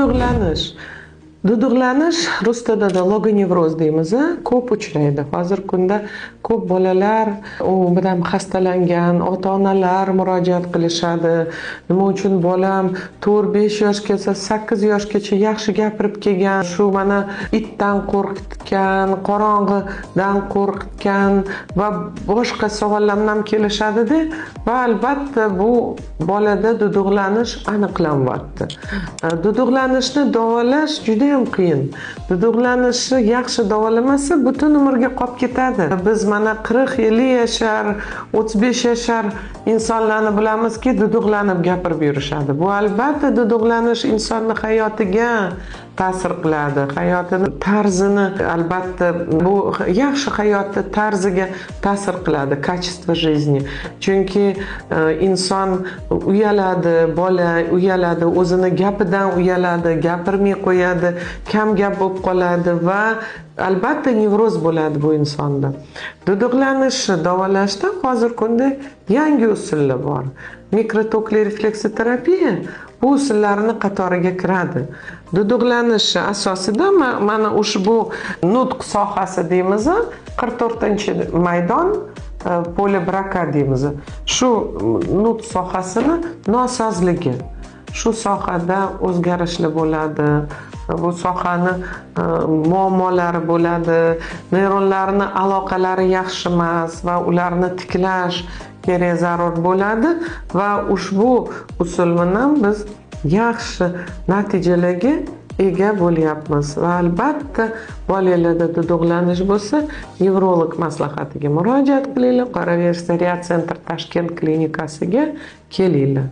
Duduqlanish. Duduqlanish rus tilida logonevroz deymiz, ko'p uchraydi. Hozirgi kunda ko'p bolalar u bilan xastalangan, ota-onalar murojaat qilishadi. Nima uchun bolam 4-5 yoshgacha, 8 yoshgacha yaxshi gapirib kelgan, shu mana itdan qo'rqitgan, qorong'idan qo'rqitgan va boshqa savollar bilan kelishadi-da va albatta bu bolada duduqlanish aniqlanyapti. Duduqlanishni davolash juda ham qiyin. Duduqlanishni yaxshi davolamasa butun umrga qolib ketadi. Biz mana 40-50 yashar, 35 yashar insonlarni bilamizki, duduqlanib gapirib yurishadi. Bu albatta duduqlanish insonning hayotiga ta'sir qiladi, hayotini tarzini, albatta bu yaxshi hayotni tarziga ta'sir qiladi, качество жизни. Chunki inson uyaladi, bola uyaladi, o'zini gapidan uyaladi, gapirmay qo'yadi, kam gap bo'lib qoladi va albatta nevroz bo'ladi bu insonda. Duduqlanishni davolashda hozirgi kunda yangi usullar bor. Mikrotokli refleksoterapiya bu usullarni qatoriga kiradi. Duduqlanishi asosida mana ushbu nutq sohasi deymiz, 44-maydon, поле Брока deymiz. Shu nutq sohasini nosozligi, shu sohada o'zgarishlar bo'ladi. Bu sohani muammolari bo'ladi, neyronlarni aloqalari yaxshi emas va ularni tiklash kerak, zarur bo'ladi va ushbu usul bilan biz yaxshi natijalarga ega bo'lyapmiz va albatta bolalarda duduqlanish bo'lsa, nevrolog maslahatiga murojaat qilinglar, qolaversa, Reacentr Tashkent klinikasiga kelinglar.